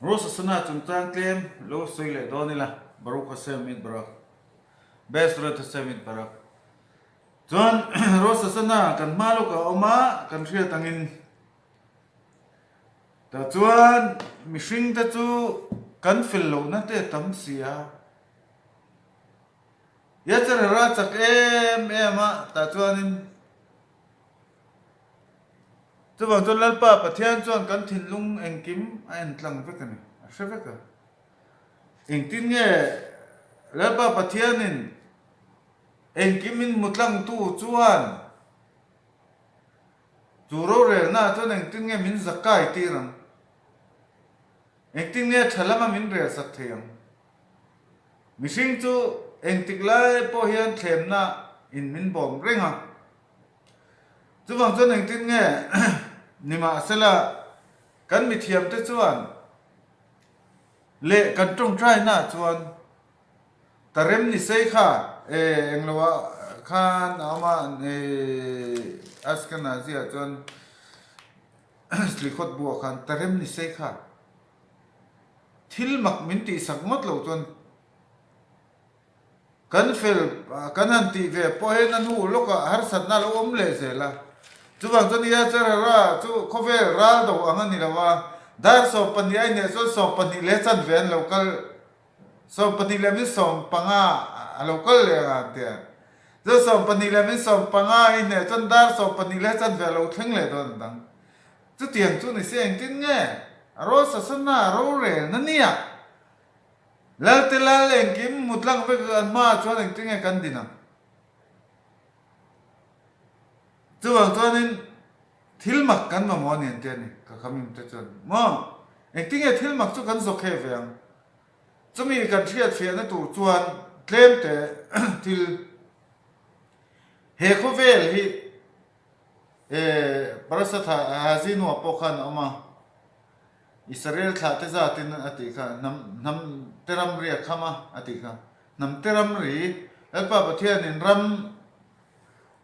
Rosh Hashanah chungchang tlem lo sawi leh dawn ila, Baruch Hashem Yitbarach, Bezrat Hashem Yitbarach. Chuan Rosh Hashanah kan hma lawkah a awm a, kan hriat angin tah chuan mihring te chu kan fel lohna te a tam si a, Yetzer Hara chak em em a, tah chuanin Chuvang chuan Lalpa Pathian chuan kan thinlung engkim a en tlang vek a ni, a hre vek a. Engtin nge Lalpa Pathianin engkim in hmu tlangtu chuan chu rorelnaah chuan engtin nge min zakai tir ang? Engtin nge tha lama min relsak thei ang? Mihring chu engtik lai pawh hian thlemna in min bawm reng a. Chuvang chuan engtin nge nimahsela kan mithiamte chuan leh kan tawngtainaah chuan ta rem ni sei kha e engloah khan a awm a e Ashkenazi-ah chuan Slikhawt buah khan ta rem ni sei kha thil mak min tihsak ngawt loh chuan Kan fel kan han tih ve pawh hian a hnu lawkah harsatna a lo awm leh zel a. Chuvang chuan Yatzer-Hara chu khawvel ral do ang a ni lo a, dar 12 a inneih chuan 12 leh chanve an lo kal, 12 leh min 15 a lo kal leh ang a an ti a. Chuan 12 leh min 15 a inneih chuan dar 12 leh chanve a lo thleng leh dawn a dang. Chutiang chu ni se engtin nge Rosh Hashanah rorelna nia? Lalte lal engkim hmu tlang vek an hmaah chuan engtin nge kan din ang? Chuvang chuanin thil mak kan mamawh a ni an ti a ni, ka khamim te chuan. Maw? Engtin nge thil mak chu kan zawkhe ve ang? Chumi kan hriat fiahna tur chuan tlem te thil he khawvel hi Parasatha Hazinua pawh khan a awm a. Israel thlah te zatin a tih kha, hnam hnam te ramri a kham a, a tih kha. Hnam te ramri, Lalpa Pathianin ram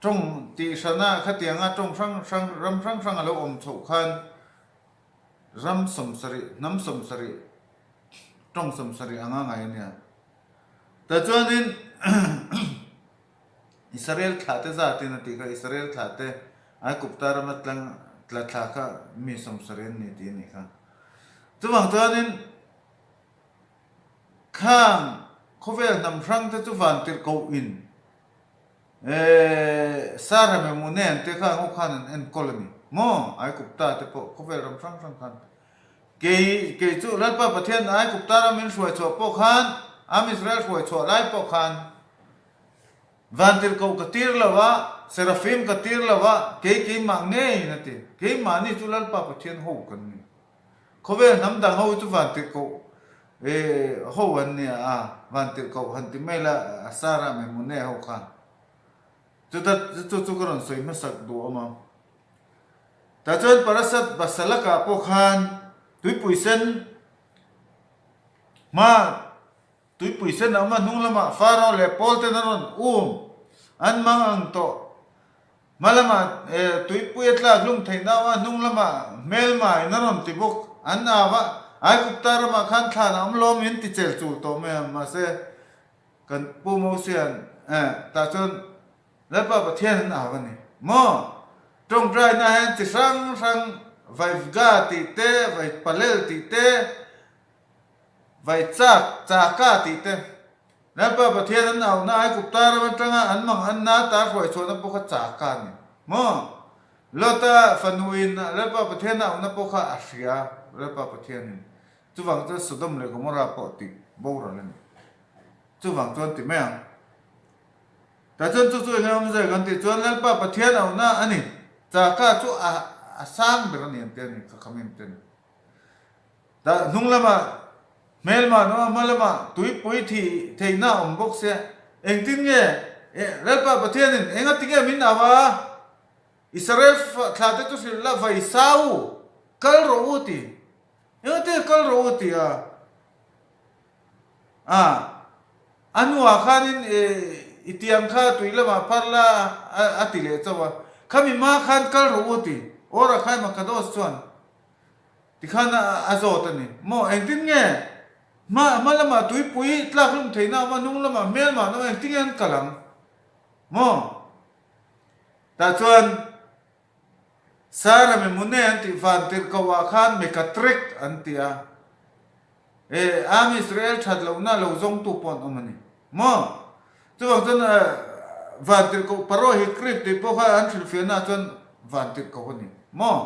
tawng tih hrana khatianga tawng hrang hrang, ram hrang hrang a lo awm chhoh khan ram 70, hnam 70, tawng 70 anga ngai a nia. Tah chuanin Israel thlah te zatin a tih kha, Israel thlah te Aigupta rama tlang tla thla kha mi 70 an ni tih a nih kha. Chuvang chuanin khang khawvel hnam hrang te chu van tirh koh in eh Sara Memune an te kha ho khan an enkawl a ni maw Aigupta te pawh khawvel ram hrang hrang khan kei kei chu Lalpa Pathian Aigupta ram in hruai chhuah pawh khan Am Israel hruai chhuah lai pawh khan Vantirhkoh ka tir lo a, Serafim ka tir lo a, kei keimah ngeiin a ti. Keimahni chu Lalpa Pathian ho kan ni. Khawvel hnam dang ho chu vantirhkoh ho an nia a, vantirhkoh han ti mai la Sarah Memune ho khan. Chuta chu chu ka rawn sawi hmasak duh awm ang. Tah chuan Parasat Basalaka pawh khan tuipui sen hma Tuipui sen a awm a, hnung lamah Pharaoh leh Paul ten an rawn um, an mang ang tawh. Hma lamah tuipui a tlak hlum theih nau a, hnung lamah hmelma in a rawn ti bawk. An au a, Aigupta ramah khan thlan a awm lawm in ti chel chul tawh mai a, mahse kan Pu Mosia'n tah chuan Lalpa Pathian an au a ni maw? Tawngtaina hian chi hrang hrang Vaivga tih te, Vaipalel tih te, Vai chak, chaka tih te. Lalpa Pathian an auhna Aigupta ram atanga an mang anna ta hruai chhuahna pawh kha chaka a ni. Maw? Lota fanuin Lalpa Pathian a auhna pawh kha a hria Lalpa Pathianin. Chuvang chuan Sodom leh Gomorrah pawh tih boral a ni. Chuvang chuan ti mai ang. Tah chuan chu chu eng emaw zai kan tih chuan Lalpa Pathian auhna a ni. Chaka chu a a sang ber a ni an ti a ni, ka kham em te ni. Dah hnung lamah hmelma an awm a, hma lamah tuipui thi theihna a awm bawk sia. Engtin nge Lalpa Pathianin engati nge min au a? Israel thlate chu hrilh la, vai sa u, kal rawh u ti. Engati nge kal rawh u ti a? A, a hnuah khanin i tiang kha tui lamah phar la a ti leh chauh a. Khami hma khan kal rawh u ti. Ora Khaima Kadosh chuan. Tikhan a zawt a ni. Maw engtin nge hma hma lamah tuipui tlak hlum theihna a awm a, hnung lamah hmelmah an awm a, engtin nge an kal ang? Maw? Tah chuan Sara Memune an tih vantirhkoh ah khan Mekatrek an ti a. E, Am Israel that lohna lo zawngtu pawh an awm a ni. Maw? Chuvang chuan vantirhkoh Paro hi Krip tih pawh kha an hrilhfiahna ah chuan vantirhkoh a ni. Maw?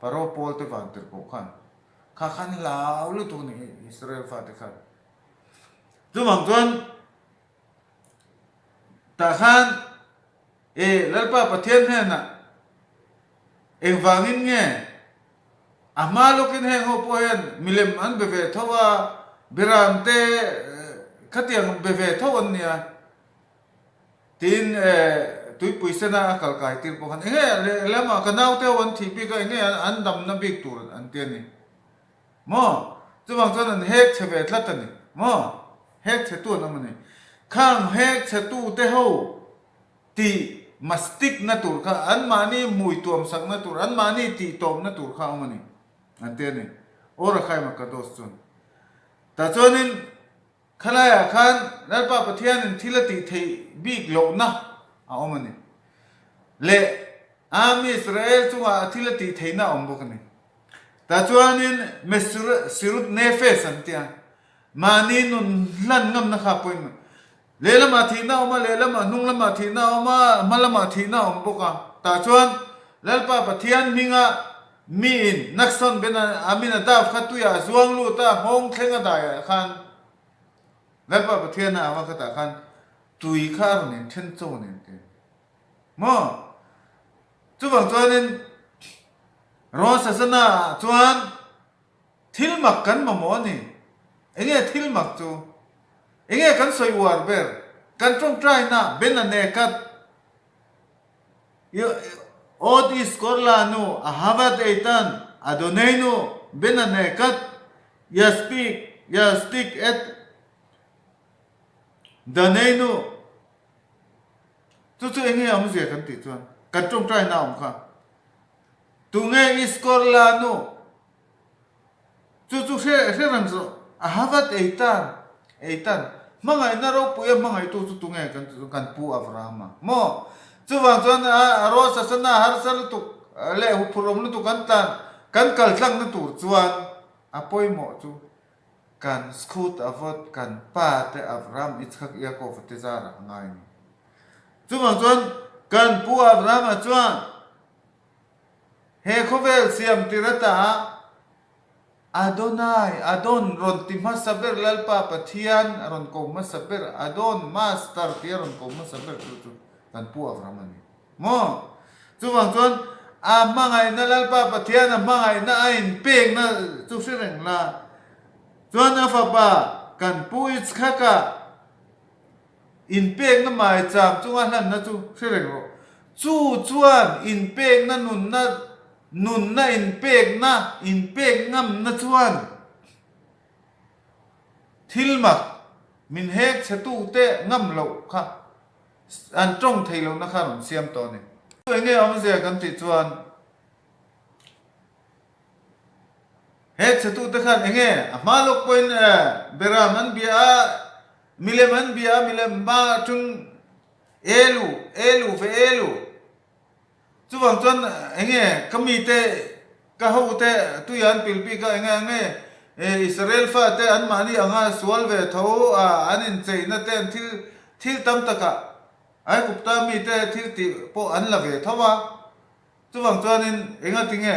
Paro pawl te vantirhkoh khan. Kha khan hlau lutuk a ni Israel fate khan. Chuvang chuan tah khan E Lalpa Pathian hnenah engvangin nge a hma lawkin heng ho pawh hian milem an be ve tho a, Biram te khatiang be ve tho an nia tiin tuipui sena a kal kai tir pawh khan enge lehlamah ka naute ho an thih bik a enge an damna bik tur an ti a ni maw? Chuvang chuan an hek chhe ve tlat a ni maw? Hek chhe tu an awm a ni. Khang hek chhe tu te ho Tih mastikna tur kha anmahni hmui tuamsakna tur, anmahni tih tawpna tur kha a awm a ni, an ti a ni. Or Achaim Kadosh chuan. Tah chuanin khalaiah khan Lalpa Pathianin thil a tih theih bik lohna a awm a ni. Leh Am Israel chungah a thil a tih theihna a awm bawk a ni. Tah chuanin Mesirut Nefesh an ti a, mahni nun hlan ngamna kha a pawimawh. Lehlamah thihna a awm a, lehlamah hnung lamah thihna a awm a, hma lamah thihna a awm bawk a. Tah chuan Lalpa Pathian hminga miin Nakson ben Aminadav kha tuiah a zuang lut a, nghawng thleng a daiah khan Lalpa Pathian a ava khatah khan tui kha a rawn inthen chaw nen te maw? Chuvang chuanin Rosh Hashanah ah chuan Thil mak kan mamawh a ni. Enge thil mak chu? Enge kan sawi uar ber? Kan tawngtaina Ben a nekat Od iskor lanu Ahavat Eitan Adoneinu Ben a nekat Yaspik Yastik et Daneinu Chu chu enge awmzia kan tih chuan kan tawngtaina awm kha. Tunge iskor lanu? Chu chu hre hre reng zawh a havat ei tan ei tan. Hmangaihna ropui a hmangaihtu chu tunge kan tih chuan kan pu Avrahama maw? Chuvang chuan a Rosh Hashanah harsa lutuk leh huphurh awm lutuk kan tlan kan kal tlangna tur chuan a pawimawh chu kan Zkhut Avot kan pa te Avraham Yitzhak Yaakov te zarah a ngai a ni. Chuvang chuan kan pu Avrahama chuan He khawvel siam tir ata Adonai, Adon, rawn ti hmasa ber Lalpa Pathian a rawn ko hmasa ber, Adon, Master tia rawn ko hmasa ber chu chu kan pu Avram a ni. Maw? Chuvang chuan a hmangaihna Lalpa Pathian a hmangaihna a inpekna chu hre reng la. Chuan a fapa kan pu Yitzchaka Inpekna maicham chunga hlanna chu hre reng rawh. Chu chuan inpekna nunna, nunna inpekna, inpek ngamna chuan thil mak min hek chhetute ngam loh kha an tawng thei lohna kha rawn siam tawh a ni. Chu enge awmzia kan tih chuan he chhetute khan enge a hma lawk pawhin Beram an bia a, Milem an bia a, milem hma atang Elu, Elu ve Elu. Chuvang chuan enge ka mite, ka hote tuia an pil bik a, enge enge Israel fate anmahni anga sual ve tho a, an incheina te an thil thil tam takah Aigupta mite thil tih pawh an la ve tho a. Chuvang chuanin enga tinge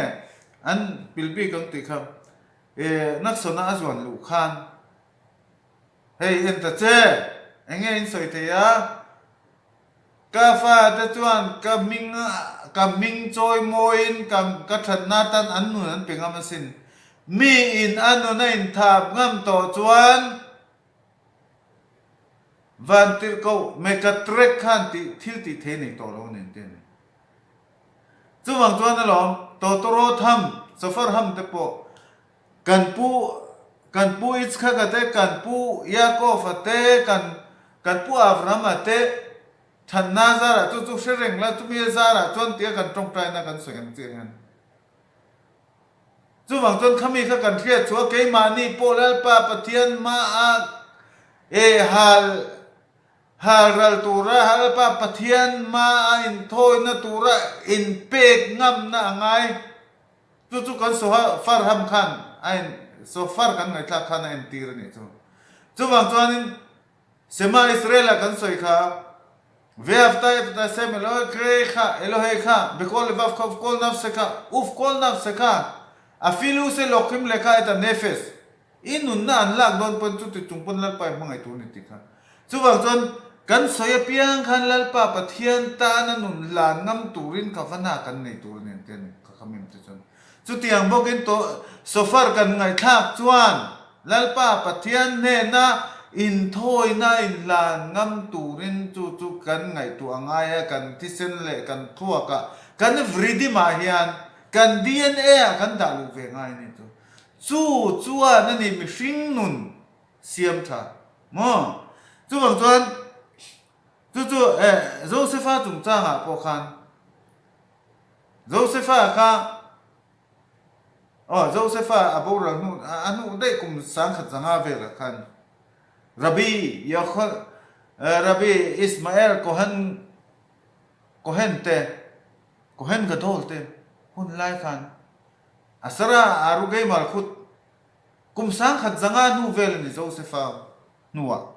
an pil bik ang tih kha Naksona a zuan luh khan Hei en ta che, enge in sawi thei a? Ka fate chuan ka hming ka hming chawi mawiin ka ka thatna atan an nun an pe ngam asin. Mi in a nun a inthap ngam tawh chuan Vantirhkoh Mekatrek khan tih thil tih thei nei tawh lo nen te a ni. Chuvang chuan alawm Tawtawrawt ham, Chawfar ham te pawh Kan pu, kan pu Yitzchaka te, kan pu Yaakov-a te, kan, kan pu Avraham-a te thanna zarah chu chu hre reng la, chumi a zarah chuan tia kan tawngtaina kan sawi ang chiah hian. Chuvang chuan khami kha kan hriat chhuah a, keimahni pawh Lalpa Pathian hmaah e hal hal ral tura Lalpa Pathian hmaa inthawina tura inpek ngamna a ngai. Chu chu kan Sofar ham khan a en Sofar kan ngaihthlak khan a entir a nih chu. Chuvang chuanin Sema Israel-a kan sawi kha, Ve'avta et Hashem Elohekha, Elohekha, bekol levavkha uvkol nafsekha, uvkol nafsekha, afilu se lokhim lekha et hanefes, i nunna an lak dawn pawn chuti chung pawn Lalpa i hmangaih tur a ni tih kha. Chuvang chuan kan sawi apiang khan Lalpa Pathian tana nun hlan ngam turin ka va hna kan nei tur a ni an ti a ni, ka khamim te chuan. Chutiang bawkin tawh Sofar kan ngaihthlak chuan Lalpa Pathian hnena inthawina inhlan ngam turin chu chu kan ngaihtuah a ngai a, kan thisen leh kan thluakah, kan vridimah hian kan dna ah kan dah luh ve ngai a ni chu. Chu chuan a ni mihring nun siam tha maw? Chuvang chuan chu chu eh Josepha chungchangah pawh khan Josepha kha aw Josepha a boral hnu a hnuh daih kum sangkhat zanga velah khan Rabbi Yochon Rabbi Ismael Cohen Cohen te Cohen Gadol te hun lai khan Asara Arugei Malkhut kum sangkhat zanga hnu vel a ni Josepha hnuah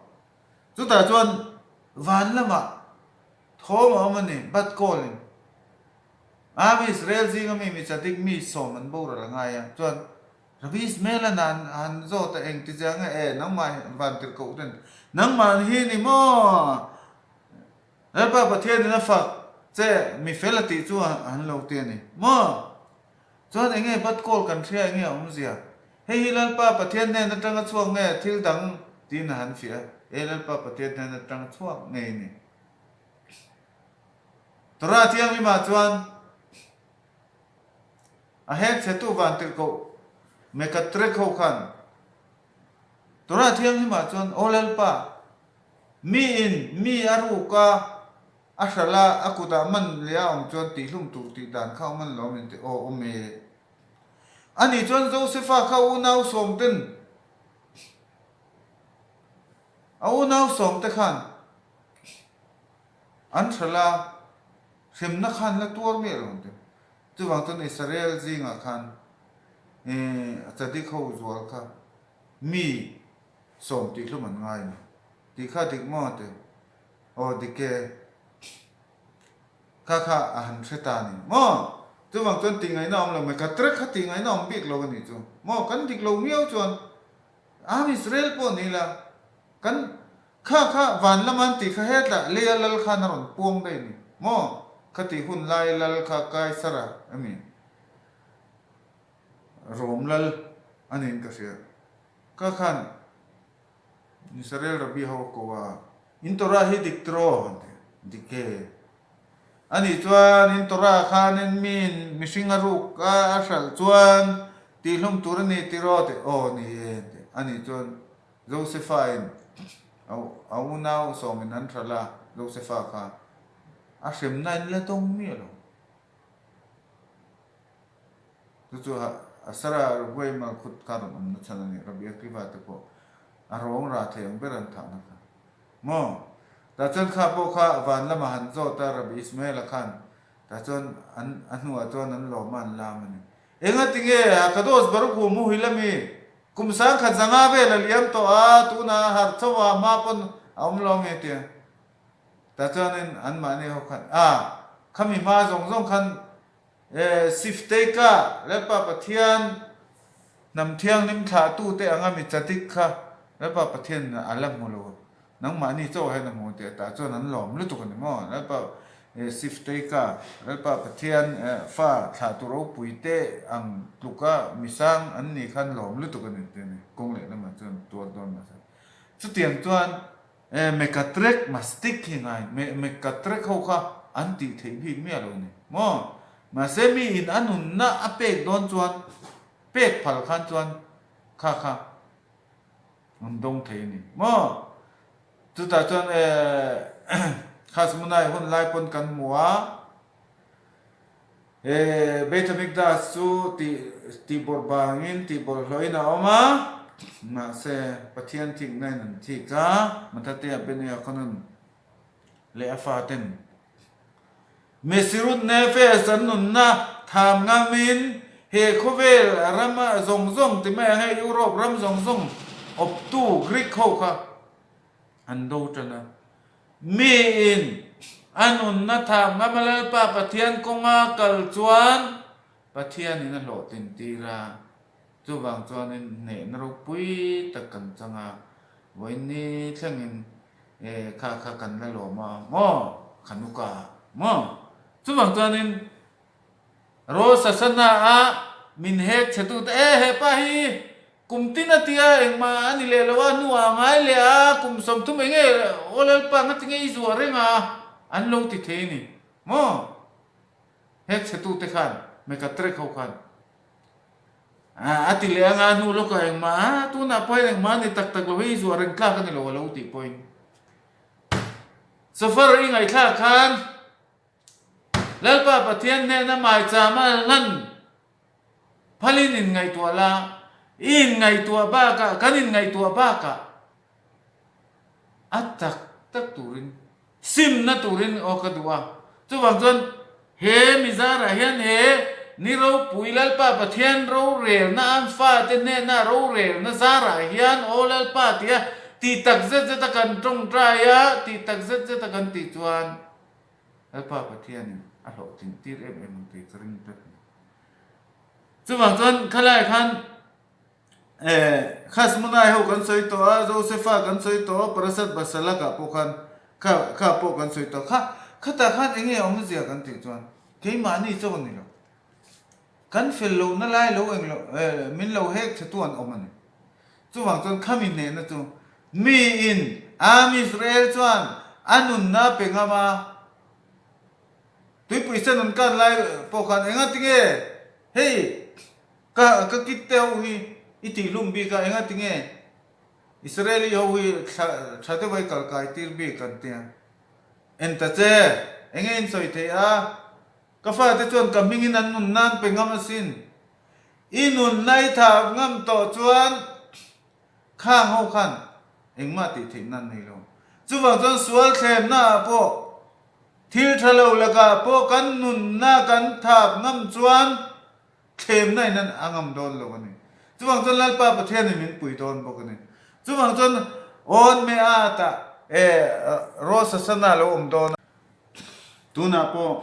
chutah chuan van lamah Thawm a awm a ni, bat call in. Am Israel zinga mi mi chadik mi sawm an boral a ngai a, chuan Rabbi Ismael-a nan han zawt a eng ti chiang nge e, nangmah hi van tirh koh ten, nangmah hi ni maw? Lalpa Pathianin a fak che mi fel a tih chu han lo ti a ni maw? Chuan eng nge bat call kan hria eng nge a awmzia? Hei hi Lalpa Pathian hnen atanga chhuak nge thil dang tiin a han fiah a, e Lalpa Pathian hnen atanga chhuak ngei a ni. Torah Thianghlimah chuan a hek chhetu vantirhkoh Mekatrek ho khan Torah Thianghlimah chuan, Aw Lalpa, miin mi a ruk a, a hralh a, a kutah man leh a awm chuan tihhlum tur tih dan kha awm an lo min ti. Aw awm e. Ani chuan Josefa kha unau sawmten a unau sawmte khan An hralh a, hremna khan la tuar miah lo ang te. Chuvang chuan Israel zingah khan a chadik ho zual kha mi sawm tih hlum an ngai a ni. Tih kha dik maw te? Aw dik e. Kha kha a han hre ta a ni maw? Chuvang chuan tih ngaihna awm lo mai. Ka trek kha tih ngaihna awm bik lo a nih chu. Maw kan dik lo miau chuan Am Israel pawh ni la kan Kha kha van lama an tih kha hetah leia lal khan a rawn puang daih a ni maw? Khati hun lai lal kha Kaisara a mi? Rom lal a niin ka hria. Kha khan Israel Rabbi ho a ko a, In Torah hi dik tiraw? An ti. Dik e. Anih chuan in Torah khanin miin mihring a ruk a a hralh chuan tihhlum tur a ni tiraw? Ti. Aw ni e. An ti. Anih chuan Josefa-in a unau sawmin an hralh a, Josefa kha a hremna in la dawng miah lo. Chu chu Asara Ruai Malkhut kha rawn awmna chhan a ni, Rabbi Akiva te pawh a rawng rah thei ang ber an thahna kha. Maw? Tah chuan kha pawh kha van lamah han zawt a, Rabbi Ismael-a khan tah chuan an a hnuah chuan an lawm a, an lam a ni. Engatinge Hakadosh Baruch Hu muhil ami? Kum sangkhat zanga vel a liam tawh a, tunah a harh chauh a, hma pawn a awm lo nge tia. Tah chuanin anmahni ho khan, a, khami hma zawng zawng khan e, Sifteika, Lalpa Pathian hnam thianghlim thlahtute anga mi chadik kha Lalpa Pathian a la hmu lo. Nangmahni chauh hian a hmu tih tah chuan an lawm lutuk a ni maw? Lalpa Sifteika, Lalpa Pathian fa thlah tur ropui te ang tluka misang an ni khan lawm lutuk a ni tih a ni. Kawng leh lamah chuan tuar dawn mahse. Chutiang chuan Mekatrek mastik hi ngai, Mekatrek ho kha an tih theih bik miah lo a ni maw? Mahse mi in a nunna a pek dawn chuan, pek phal khan chuan kha kha An dawng thei a ni maw? Chutah chuan Khasmunai hun lai pawn kan hmu a. Beit Hamikdash chu tih tihbawrh bangin tihbawlhhlawhin a awm a, mahse Pathian thiknain an thik a, Mathatia Ben-Yochanan leh a faten Mesirut Nefesh an nunna tham ngamin he khawvel ram zawng zawng ti mai ang hei Europe ram zawng zawng awptu Greek ho kha an do tan a. Miin a nunna tham ngam a Lalpa Pathian kawnga kal chuan Pathianin a hlawhtlin tir a, chuvang chuanin hnehna ropui tak kan chang a, vawiin thlengin kha kha kan la lawm a maw Khanuka maw? Chuvang chuanin Rosh Hashanah a min hek chhe tute e hepa hi Kum tin a tia engmah a ni leh lo a, hnuah a ngai leh a, kum 30 eng nge aw Lalpa nga tinge i zuah reng a, an lo ti thei a ni maw? Hek chhetute khan, Mekatrek ho khan a ti leh anga a hnu lawkah engmah a, tunah pawh hian engmah a ni tak tak lo hi i zuah reng tlak a ni lo a lo tih pawhin Safar i ngaihthlak khan Lalpa Pathian hnena maicham a hlan Phalin inngaihtuah la, i inngaihtuah bakah, kan inngaihtuah bakah a tak tak turin, simna turin aw ka duh a. Chuvang chuan he mizarah hian he ni ropui Lalpa Pathian rorelna an fate hnena rorelna zarah hian aw Lalpa tia tih tak zet zet a kan tawngtai a, tih tak zet zet a kan tih chuan Lalpa Pathianin a hlawhtling tir em em ang tih ka ring tlat a ni. Chuvang chuan khalai khan Khasmunai ho kan sawi tawh a, Josefa kan sawi tawh a, Parasat Basalak-ah pawh khan kha kha pawh kan sawi tawh a. Kha khatah khan eng nge awmzia kan tih chuan keimahni chaw a ni lo. Kan fel lohna lai lo eng lo min lo hek chhe tu an awm a ni. Chuvang chuan khami hnehna chu miin Am Israel chuan a nunna pe ngam a. Tuipui sen an kan lai pawh khan enga tinge hei ka ka kit te ho hi i tihhlum bik a enga tinge Israeli ho hi thla tha deuh a i kal kai tir bik an tia en ta che enge in sawi theih a ka fate chuan ka hmingin an nun nan pe ngam asin i nunna i thah ngam tawh chuan Khang ho khan engmah tih theih nan nei lo. Chuvang chuan sual thlemna ah pawh, thil tha lo lakah pawh kan nunna kan thap ngam chuan thlemna in a ngam dawn lo a ni. Chuvang chuan Lalpa Pathianin min pui dawn bawk a ni. Chuvang chuan awn me at ah e Rosh Hashanah lo awm dawn a. Tunah pawh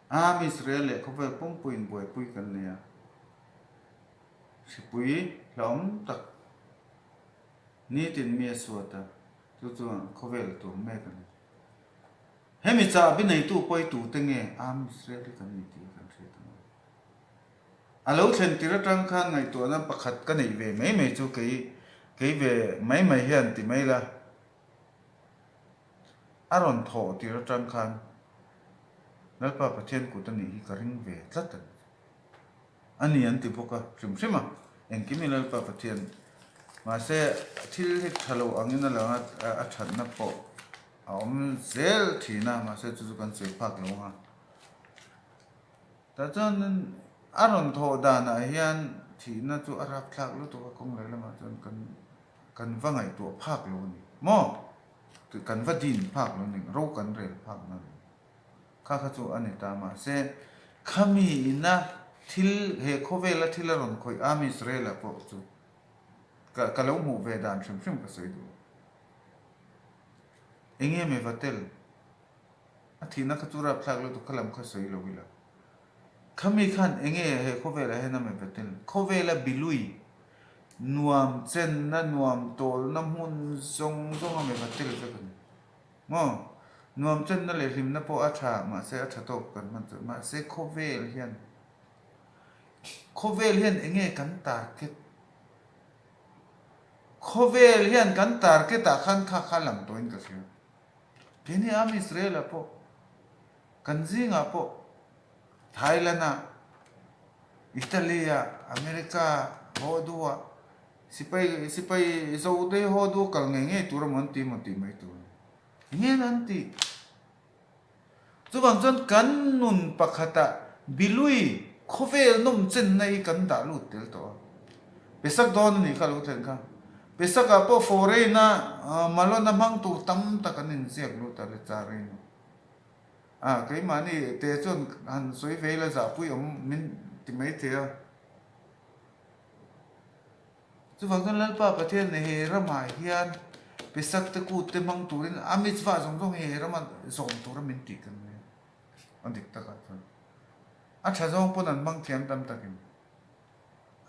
Am Israel leh khawvel pumpuiin buaipui kan nei a. Hripui hlauhawm tak nitin mi a suat a, chu chuan khawvel a tuam mek a ni. Hemi chahbi neitu pawitu te nge Am Israel hi kan ni tih kan hriat ang a. A lo thlen tir atang khan ngaihtuahna pakhat ka neih ve mai mai chu kei kei ve mai mai hian ti mai la, a rawn thawh tir atang khan Lalpa Pathian kut a nih hi ka ring ve tlat a ni. A ni an ti bawk a, hrim hrim a, engkim i Lalpa Pathian. Mahse, thil hi tha lo angin a lang a, a thatna pawh a awm zel thin a, mahse chu chu kan sawi phak lo ang a. Tah chuan a rawn thawh danah hian thihna chu a rapthlak lutuk a, kawng leh lamah chuan kan kan va ngaihtuah phak lo a ni maw? Kan va din phak lo a ni, ro kan rel phak na lo. Kha kha chu a ni ta mahse khami ina thil he khawvela thil a rawn khawih Am Israel-a pawh chu ka ka lo hmuh ve dan hrim hrim ka sawi duh. Enge me va tel? A thihna kha chu rapthlak lutuk kha lam kha sawi lo ila. Khami khan enge he khawvelah hian a me va tel? Khawvela bilui nuam chenna nuam tawlna hmun zawng zawng a me va tel vek a ni. Maw? Nuam chenna leh hlimna pawh a tha, mahse a tha tawk kan hman chuan. Mahse khawvel hian, khawvel hian eng nge kan target? Khawvel hian kan target ah khan kha kha lang tawhin ka hria. Keini Am Israel ah pawh, kan zingah pawh, Thailand ah, Italy ah, America ah, haw duh ah, Sipai sipai zo te hi haw duh kal ngei ngei tur emaw an ti emaw tih mai tur a ni. Eng nge an tih? Chuvang chuan kan nun pakhatah. Bilui khawvel nawm chenna hi kan dah lut tel tawh a. Pesak dawn a nih kha lo thlen kha. Pesakah pawh foreign-a malona hmang tur tam tak an inziak lut a le Charin. A, keimahni te chuan han sawi ve ila zahpui awm min ti maithei a. Chuvang chuan Lalpa Pathian nih he ramah hian Pesak te kut te hmang turin a mitzvah zawng zawng hi he rama zawm tura min tih kan nia. A dik takah chuan a tha zawng pawn an hmang thiam tam takin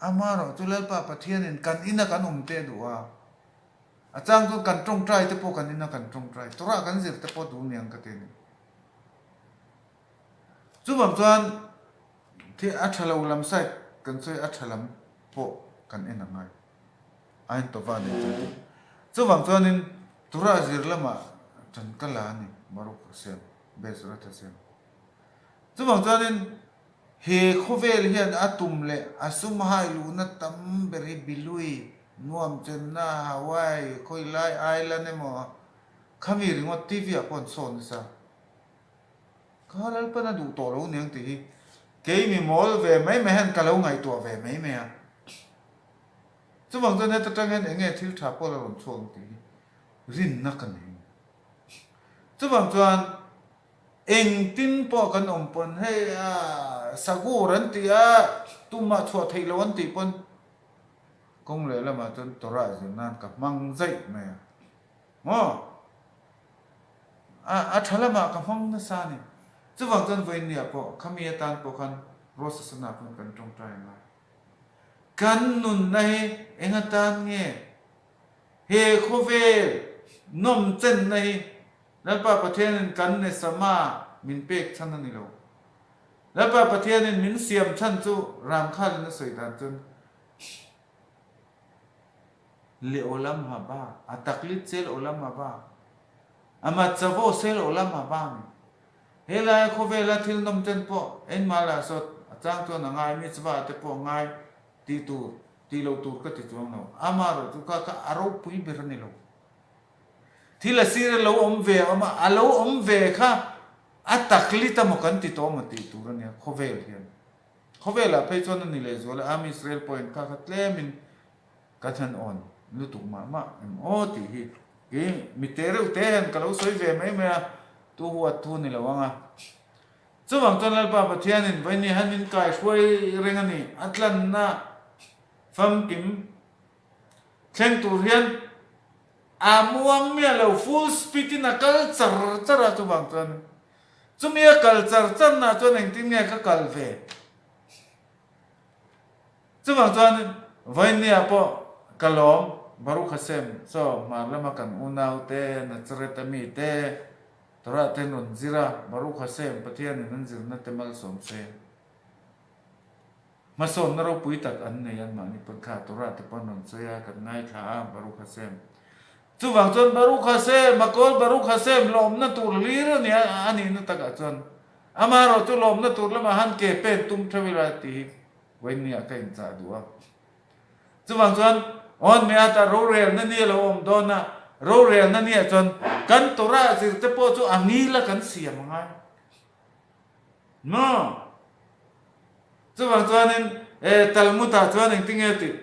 amaherawh chu Lalpa Pathianin kan ina kan awm te a duh a, a chang chuan kan tawngtai te pawh kan ina kan tawngtai Torah kan zir te pawh duh niang ka ti a ni. Chuvang chuan Khi a tha lo lam side kan sawi a tha lam pawh kan en a ngai. Ain tova nei chuan tih. Chuvang chuanin Torah zir lamah tan ka la a ni Baruch Hashem, Bezrat Hashem. Chuvang chuanin he khawvel hian a tum leh a sum hai luhna tam ber hi Bilui, nuam chenna, Hawaii, khawilai island emaw khami ringawt TV ah pawh an sawn nasa. Kha Lalpan a duh tawh lo niang tih hi kei mi mawl ve mai mai hian ka lo ngaihtuah ve mai mai a. Chuvang chuan heta tang hian eng nge thil tha pawh la rawn chhuak ang tih hi rinna ka nei. Chuvang chuan engtin pawh kan awm pawn hei a sagur an tih a tumah chhuah theih loh an tih pawn kawng lehlamah chuan Torah zir nan ka hmang zaih mai a. Maw? A, a tha lamah ka hmang nasa a ni. Chuvang chuan vawiinniah pawh khami atan pawh khan Rosh Hashanah pawn kan tawngtai ang a. Kan nunna hi eng atan nge? He khawvel nawm chenna hi Lalpa Pathianin kan nesama min pek chhan a ni lo. Lalpa Pathianin min siam chhan chu Ramkhalin a sawi dan chuan Le olam haba, a taklit sel olam haba, a matzavo sel olam haba a ni. Helaia khawvela thil nawm ten pawh engmah lah sawt a chang chuan a ngai, mitzvah te pawh a ngai tih tur, tih loh tur ka ti chuang lo. Amaherawh chu kha kha a ropui ber a ni lo. Thil a sir a lo awm ve a awm a, a lo awm ve kha a taklit amaw kan ti tawh amaw tih tur a nia khawvel hian. Khawvelah phei chuan a ni lehzual a, Am Israel pawhin kha kha tlemin Ka than awn lutuk mah mah em aw tih hi kei mi te reuh te hian ka lo sawi ve mai mai a, tu huat thu ni lo ang a. Chuvang chuan Lalpa Pathianin vawiin han min kai hruai reng a ni, a tlanna famkim thleng tur hian a muang miah lo, full speed in a kal char char a, chuvang chuan chumi a kal char char na chuan engtin nge ka kal ve? Chuvang chuan vawiinniah pawh ka lawm, Baruch Hashem, chaw hmar lama kan unaute, Nazareth-a mite, Torah te an rawn zir a, Baruch Hashem, Pathianin an zirna te malsawm se. Hmasawnna ropui tak an nei anmahni pawn kha Torah te pawh an rawn sawi a, kan ngaithla a, Baruch Hashem. Chuvang chuan Baruch Hashem, a kawl Baruch Hashem lawmna tur hlir a ni a, a nihna takah chuan amaherawh chu lawmna tur lamah han ke pen tum theuh ila tih hi Vawiinniah ka inchah duh a. Chuvang chuan awn mai ata rorelna ni a lo awm dawn a, rorelna niah chuan kan Torah zir te pawh chu a ngil a kan siam a ngai. Maw? Chuvang chuanin e Talmud-ah chuan engtinge tih?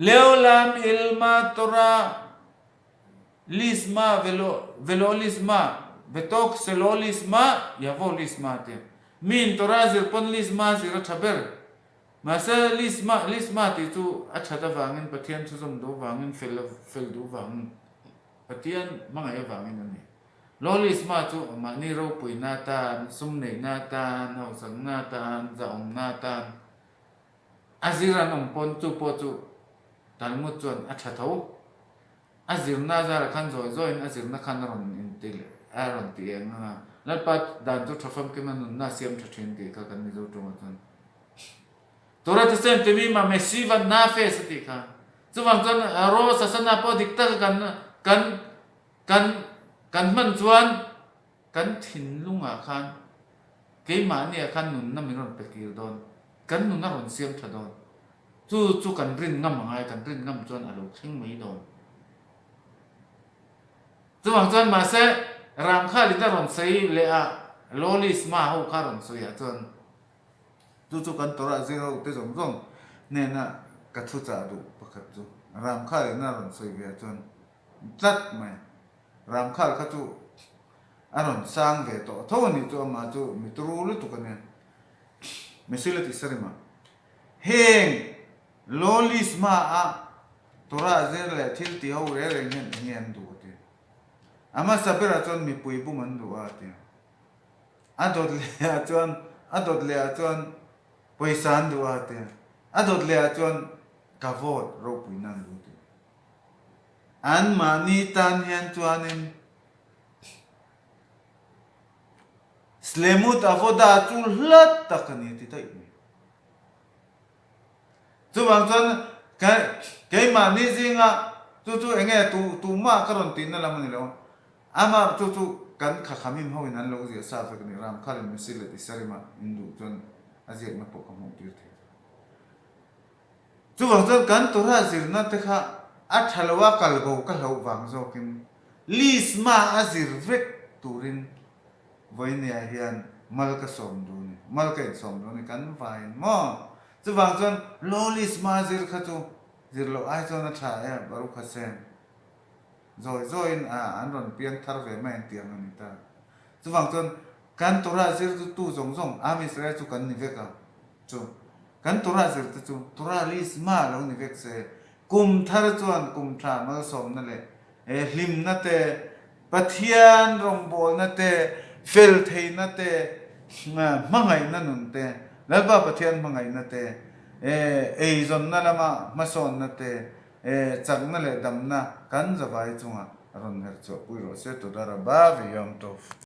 Leolam ilma Torah lisma velo velo lisma vetok selo lisma yavo lisma te min Torah zir pawn lisma zir a tha ber. Mahse lisma lisma tih chu a that avangin Pathian thu zawm duh vangin fel fel duh vangin Pathian hmangaih avangin a ni. Lo lisma chu mahni ropuina atan, sum neihna atan, hausakna atan, zahawmna atan A zir an awm pawn chu pawh chu Talmud chuan a tha tho. A zirna zarah khan zawi zawiin a zirna khan a rawn inti leh a rawn ti eng ang a. Lalpa dan chu tha famkim a nunna a siam tha thin tih kha kan Mizo tawngah chuan Torah thisen timi mah Mesiva Nafes a tih kha. Chuvang chuan Rosh Hashanah pawh dik taka kan kan kan kan hman chuan Kan thinlungah khan keimahniah khan nunna min rawn pe kir dawn, kan nun a rawn siam tha dawn. Chu chu kan rin ngam a ngai, kan rin ngam chuan a lo thleng mai dawn. Chuvang chuan mahse Ramkhalin a rawn sawi leh a. Lolisma ho kha rawn sawi ah chuan chu chu kan Torah zir ho te zawng zawng hnena ka thu chah duh pakhat chu Ramkhal in a rawn sawi ve ah chuan tlat mai. Ramkhal kha chu a rawn sang ve tawh tho a nih chu amah chu mi turu lutuk a nia. Mesila tih sarima heng Lolisma a Torah zir leh thil ti ho reng reng hian eng nge an duh a ti. A hmasa berah chuan mipui bum an duh a a ti. A dawt lehah chuan a dawt lehah chuan pawisa an duh a a ti. A dawt lehah chuan ka vote ropuina an duh a ti. Anmahni tan hian chuanin Slemut Avoda chu hlat tak a ni a ti daih mai. Chuvang chuan keimahni zinga chu chu eng nge tu tumah ka rawn tihna lam a ni lo. Amah chu chu kan khakhamim hoin an lo ziah sa vek a ni. Ramkhalin Mesilet Isarima in duh chuan a ziakna pawh ka hmuh tir thei. Chuvang chuan kan Torah zirna te kha a tha lo a kal bo ka hlauh vang zawkin Lisma a zir vek turin Vawinia hian mal ka sawm duh a ni, mal ka insawm duh a ni kan vain maw? Chuvang chuan Lolisma zir kha chu zir loh ai chuan a tha e, Baruch Hashem. Zawi zawiin a an rawn piang thar ve mai an tih ang a ni ta. Chuvang chuan kan Torah zir chu tu zawng zawng Am Israel chu kan ni vek a, chu kan Torah zir te chu Torah Lisma lo ni vek se, kum thar chuan kum tha malsawmna leh hlimna te, Pathian rawngbawlna te, fel theihna te, hmangaihna nun te, Lalpa Pathian hmangaihna te, eizawnna lama hmasawnna te, chakna leh damna kan zavai chungah rawn herchhuahpui rawh se. Toda Rabba ve Yom Tov.